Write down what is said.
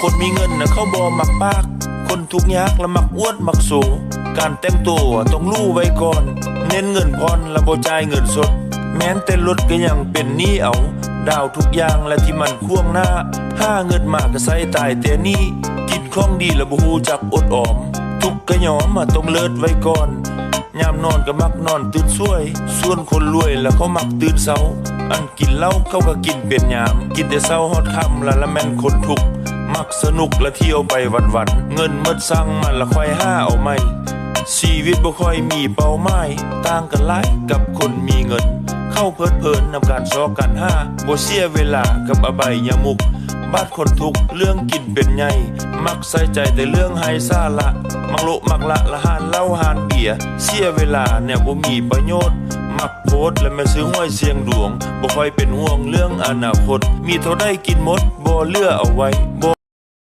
ຄົນມີເງິນນະເຂົາບໍ່ມັກປາກ ຄົນທຸກຍາກລະມັກອວດມັກໂຊ ການແຕ່ງໂຕຕ້ອງຫຼູໄວ້ກ່ອນ ເນັ້ນເງິນຜ່ອນລະບໍ່ຈ່າຍເງິນສົດ ແມ່ນແຕ່ລົດກະຍັງເປັນໜີ້ເອົາ ດາວທຸກຢ່າງລະທີ່ມັນຂວາງໜ້າ ຫາເງິນມາກະໃຊ້ຕາຍແຕ່ໜີ້ ກິນຂອງດີລະບໍ່ຮູ້ຈັກອົດອອມ ທຸກກະຍອມ ມາຕ້ອງເລີດໄວ້ກ່ອນ ຍາມນອນກະມັກນອນຕື່ນສວຍ ສ່ວນຄົນລວຍລະເຂົາມັກຕື່ນເຊົ້າ ອັນກິນເຫຼົ້າເຂົາກະກິນເປັນຍາມ ກິນແຕ່ເຊົ້າຮອດຄ່ຳລະລະແມ່ນຄົນທຸກ ມັກສະໜຸກລະທ່ຽວໄປວັນໆ ເງິນໝົດສັ່ງມາລະຄ່ອຍຫາເອົາໃໝ່ ຊີວິດບໍ່ຄ່ອຍມີເປົ້າໝາຍ ຕ່າງກັນຫຼາຍກັບຄົນມີເງິນ ເຂົາເພີດເພີນນຳການຊອກການຫາ ບໍ່ເສຍເວລາກັບອະໄບຍະມຸກ ບາດຄົນທຸກເລື່ອງກິນເປັນໃຫຍ່ ມັກໃສ່ໃຈແຕ່ເລື່ອງໄຮ້ສາລະ ມັກໂລະມັກລະລະຫານເຫຼົ້າຫານເບຍ ເສຍເວລາແນວບໍ່ມີປະໂຫຍດ ມັກໂພດລະແມ່ນຊື້ຫວຍສ່ຽງດວງ ບໍ່ຄ່ອຍເປັນຫ່ວງເລື່ອງອະນາຄົດ ມີເທົ່າໃດກິນໝົດ ບໍ່ເຫຼືອເອົາໄວ້ ບໍ່